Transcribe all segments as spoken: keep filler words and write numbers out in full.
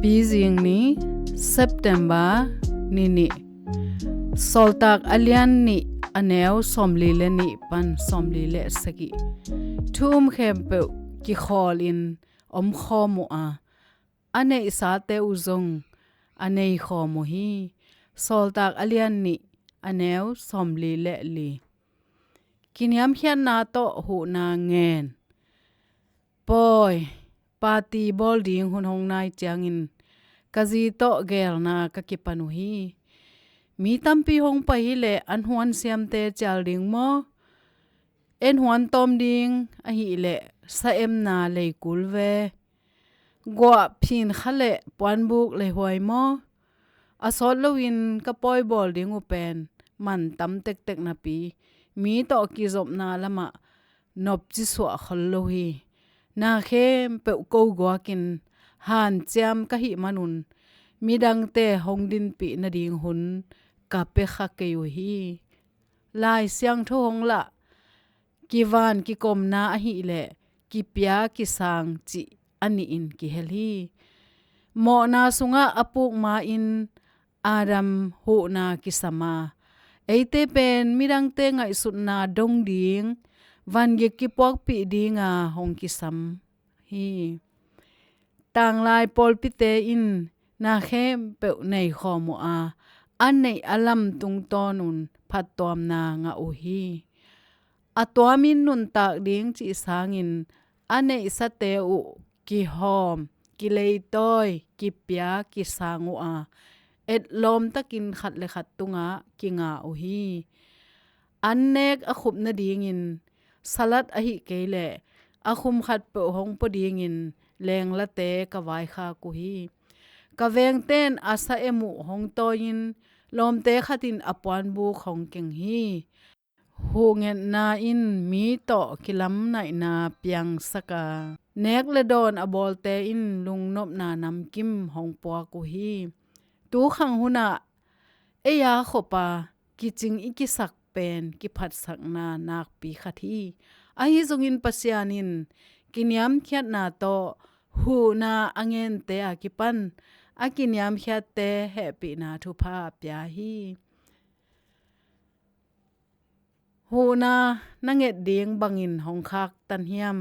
Pizing ni, September ni nih. Sawltak a lian nih, a neu sawmli le nih pan sawmli le sagih. Thu um khempeuh kikhawlin omkhawm uh a, a neihsate uh zong a neikhawm uh hi. Sawltak a lian nih, a neu sawmli le li. Kiniamkhiatna tawh huhna ngen. Pawi, party bawl ding hun hong nai ciangin ka zi tawh geelna ka kipan uh hi. Mi tampi hong pai hileh an huan siamte cial ding maw? En huan tawm ding ahileh sa emna leikul ve. Guah, phin kha le puanbuk leihuai maw? A sawt loin ka pawi bawl ding uh pen man tam tektek napi mi tawh kizopna lamah nopci suah khol lo hi. Na khempeuh ko guakin hanciam ka hih manun midangte hong dinpih nading hun ka pia kha kei uh hi. Lai Siangtho hong lah, kivan kikomna ahileh kipia kisang cih a nihin kihel hi. Mawhna sungah a puk ma-in Adam huhna kisam a, eite pen midangte ngaihsutna dong ding, vangik kipuakpih dinga hong kisam hi. Tanglai pawlpite in na khempeuh neikhawm uh a, a neih a lam tungtawnun phattuamna ngah uh hi. A tuamin nuntak ding cih sangin a neihsate uh kihawm, kileitawi, kipia, kisang uh a, etlawmtakin khat le khat tungah kinga uh hi. An nek a khup nadingin salat ahih kei leh a khum khatpeuh hong pua dingin lenglate ka vaikhak uh hi. Ka vengten a sa em uh hong tawi-in lawmte khatin a puanbuk hong keng hi. Huhngetna in mi tawh kilamnaihna piangsak a, nek le dawn a bawlte in lungnopna namkim hong puak uh hi. Tukhang hunah ei a khopa kicing i kisak pen kiphatsakna nakpi khat hi. Ahi zongin Pasian in kiniamkhiatna tawh huhna a ngente a kipan a kiniamkhiatte hehpihna thupha a pia hi. Huhna na nget ding bangin hong khaktan hiam?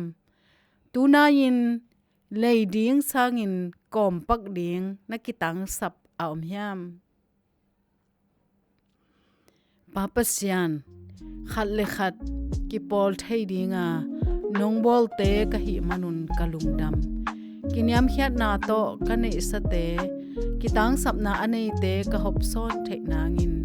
Tunai-in lei ding sangin kawmpak ding na kitangsap a om hiam? Pa Pasian, khat le khat kipawl thei dinga nong bawlte ka hih manun ka lungdam. Kiniamkhiatna tawh ka neihsate, kitangsapna a neite ka hopsawn theih nangin